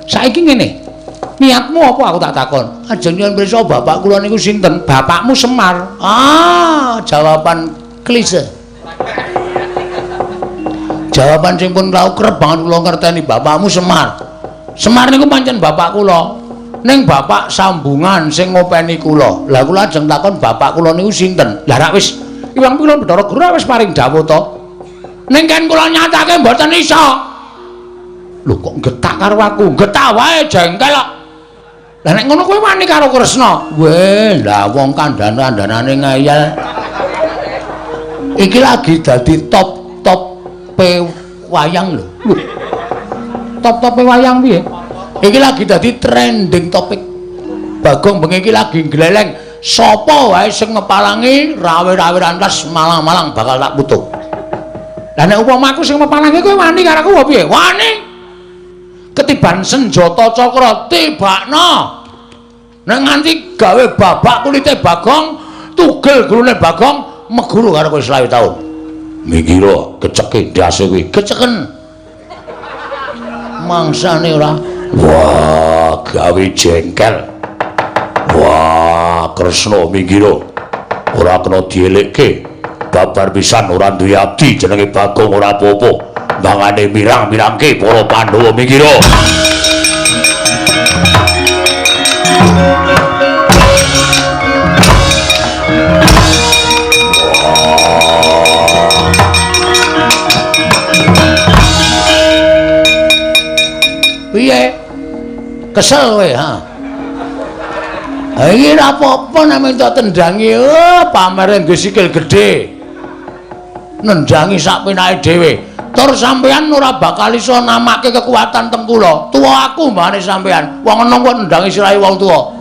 Saiki ngene. Niatmu apa aku tak takon? Ajeng nyuwun pirsa bapak kula niku sinten? Bapakmu Semar. Ah, jawaban klise. Jawaban sing pun tau kerep banget kula ngerteni, bapakmu Semar. Semar niku pancen bapak kula. Ning bapak sambungan sing ngopeni kula. Lah kula ajeng takon bapak kula niku sinten? Lah rak wis Hyang Pilon Bathara Guru wis paring dawuh to. Ning kan kula nyatake mboten iso. Lho kok getak karo aku? Getak wae jengkel kok. Lah nek ngono kowe wani karo Kresna? Weh, lah wong kandhan-kandhanane ngeyel. Iki lagi dadi top-top pe wayang lho. Lho. Top-tope wayang piye? Iki lagi dadi trending topik. Bagong bengi iki lagi gleleng. Sapa wae sing ngepalangi rawe-rawe rantas malang-malang bakal tak putuk. Lah nek upama aku sing ngepalangi kowe wani karo aku apa piye? Wani. Ketiban senjata cakra tibakno. Nek nganti gawe babak kulite Bagong, tugel gulune Bagong, meguru karo kowe 25 taun. Minggiro keceke ndase kuwi, keceken. Mangsane ora. Wah, gawe jengkel. Wah, Kresna minggiro. Ora kena dielekke. Babar pisan ora duwe abdi jenenge Bagong ora apa-apa. Mangane mirang-mirangke para Pandhawa minggiro. Piye? Kesel kowe, ha? Ha iki ora apa-apa nek minta tendangi, oh, pamere nggo sikil gedhe. Nendangi sak penake dhewe. Tur sampeyan ora bakal iso namake kekuatan teng kula. Tuwa aku mbane sampeyan. Wong enom kok nendangi sirahe wong tuwa.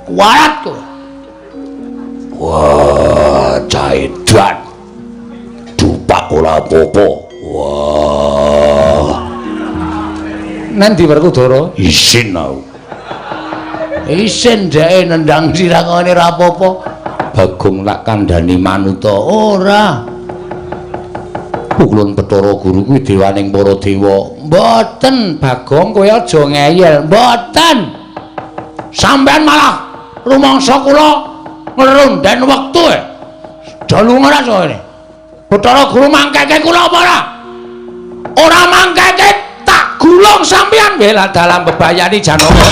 Kuwarat kowe. Wah, caedan. Dupak ora apa-apa. Wah. Nanti Werkudara? Isin aku. Isin dheke nendang sirah ngene ora apa-apa. Bagong tak kandhani manuta. Ora. Pukulun Bathara Guru kuwi dewaning para dewa. Mboten, Bagong, kowe aja ngeyel. Mboten. Sampeyan malah rumangsa kula ngrunden wektu e. Dalu ora kene. Bathara Guru mangkeke kula apa ora? Ora mangkeke tak gulung sampeyan bela dalam bebayani Janaka.